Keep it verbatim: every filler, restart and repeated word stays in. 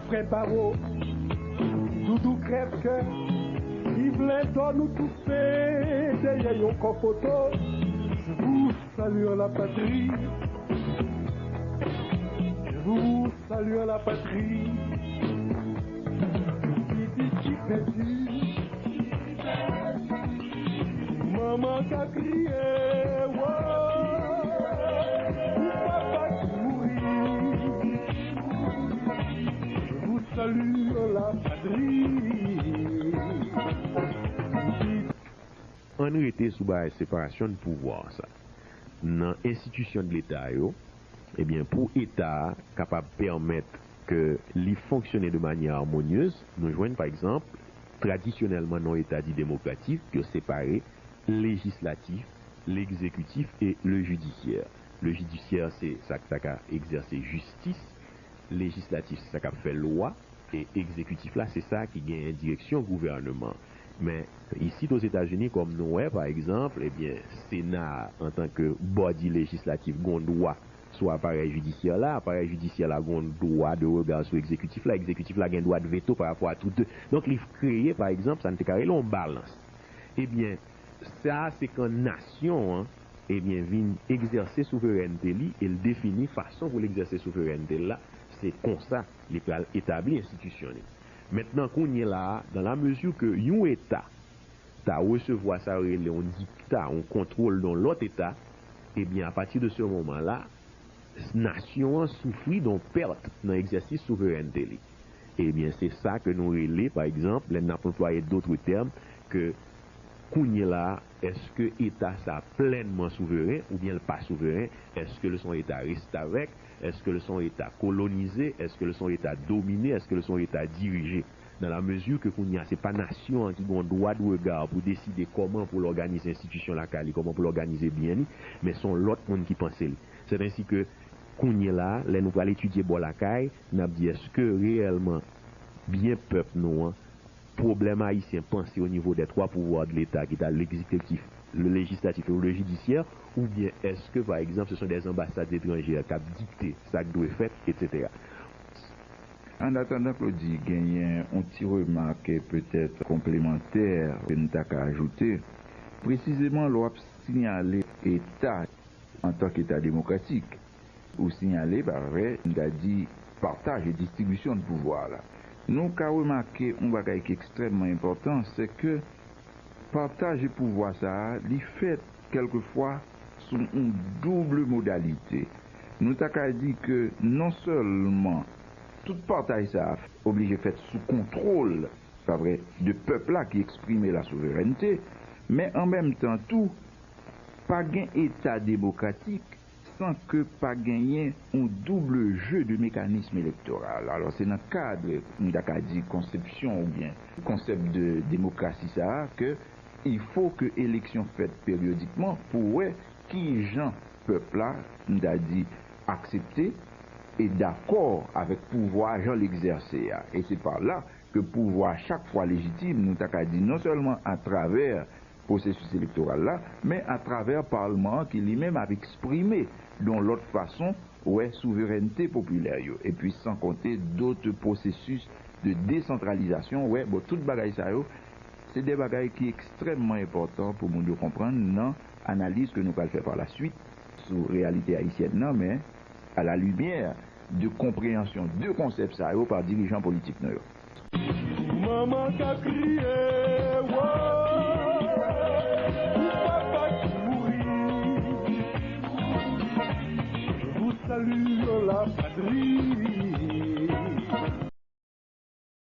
Frè Bawo, Doudou Krèvkè, Yvelin Don, nou tout se dèyè yon kò foto. Je vous salue la patrie. Je vous salue la patrie. Pitit ki pèdi. Manman ka kriye, wo, pou papa ki mouri. Je vous salue la patrie. Ann rete sou bagay separasyon de pouvwa sa. Nan enstitisyon de Leta yo, ebyen, pou Eta a kapab pèmèt ke li fonksyone de manyè amonyez, nou jwenn, pa egzanp, tradisyonèlman nan yon Eta di demokratik, yo separe lejislatif, legzekitif e le jidisyè. Le jidisyè, se sa k ta ka egzèse jistis, lejislatif, se sa k ap fè lwa, e egzekitif la, se sa ki genyen direksyon gouvèneman. Men, isit Ozetazini, kòm nou wè, pa egzanp, ebyen, Sena a, antanke bòdi lejislatif, gon dwa sou aparèy jidisyè la, aparèy jidisyè la gon dwa de rega sou egzekitif la, egzekitif la gen dwa de veto pa rapò a tout de. Donk, li kreye, pa egzanp, sa n te ka rele yon balans. Ebyen, sa a se kan nasyon an, ebyen, vin egzèse souverènte li e l defini fason pou l egzèse souverènte l la. Se konsa li pral etabli enstitisyon li. Mentnan, kounye la a, dans la mesure que yon Eta ta resevwa sa yo rele yon dikta, yon kontwòl de yon lòt Eta, ebyen, apati de se moman la, nasyon an soufri de yon pèt nan egzèsis souverènte li. Ebyen, se sa ke nou rele, pa egzanp, lè n ap anplwaye dotre tèm, ke kounye la a, èske Eta sa a plènman souveren oubyen l pa souveren? Èske l se yon Eta restavèk? Èske l se yon Eta kolonize? Èske l se yon Eta domine? Èske l se yon Eta dirije? Dans la mesure que kounye a, se pa nasyon an ki gen yon dwa de rega pou deside kòman pou l òganize enstitisyon lakay li, kòman pou l òganize byen li, men se yon lòt moun ki panse li. Sèt ensi ke kounye la a, lè nou pral etidye bò lakay, n ap di èske reyèlman byen pèp nou an, pwoblèm ayisyen panse o nivo dè twa pouvwa de Leta ki ta legzekitif, le lejislatif e le jidisyè, oubyen èske, pa egzanp, se son dè anbasad etranjè k ap dikte sa k dwe fèt, etsetera. Annatandan, Claudy, genyen yon ti remak petèt konplemantè ke m ta ka ajoute. Presizeman, lè w ap siyale Eta antanke Eta demokratik, ou siyale, pa vre, m ta di, partaj e distribisyon de pouvwa la. Nou ka remake yon bagay ki ekstrèmman enpòtan, se ke partaj de pouvwa sa a, li fèt kèlkefwa sou yon doub modalite. Nou ta ka di ke non sèlman tout partaj sa a oblije fèt sou kontwòl, pa vre, de pèp la ki eksprime la souverènte, men an menm tan tou, pa gen Eta demokratik san ke pa genyen yon double jeu de mécanisme électoral. Alò, se nan kad, m ta ka di, konsepsyon oubyen konsèp de demokrasi sa a ke il faut que eleksyon fèt peryodikman pou wè kijan pèp la, m ta di, aksepte e dakò avèk pouvwa jan l egzèse a. E se pa la ke pouvwa chak fwa lejitim, nou ta ka di, non sèlman atravè pwosesis elektoral la, men atravè palman an ki li menm ap eksprime de yon lòt fason, wè, souverènte popilè yo, epi san konte dòt pwosesis de desantralizasyon, wè, bon, tout bagay sa yo, se de bagay ki ekstrèmman enpòtan pou moun yo konprann nan analiz ke nou pral fè pa la swit sou reyalite ayisyèn nan, men à la lumière de konpreyansyon de konsèp sa yo pa dirijan politik nou yo. Manman ka kriye, wo, pou papa ki mouri. Je vous salue la patrie.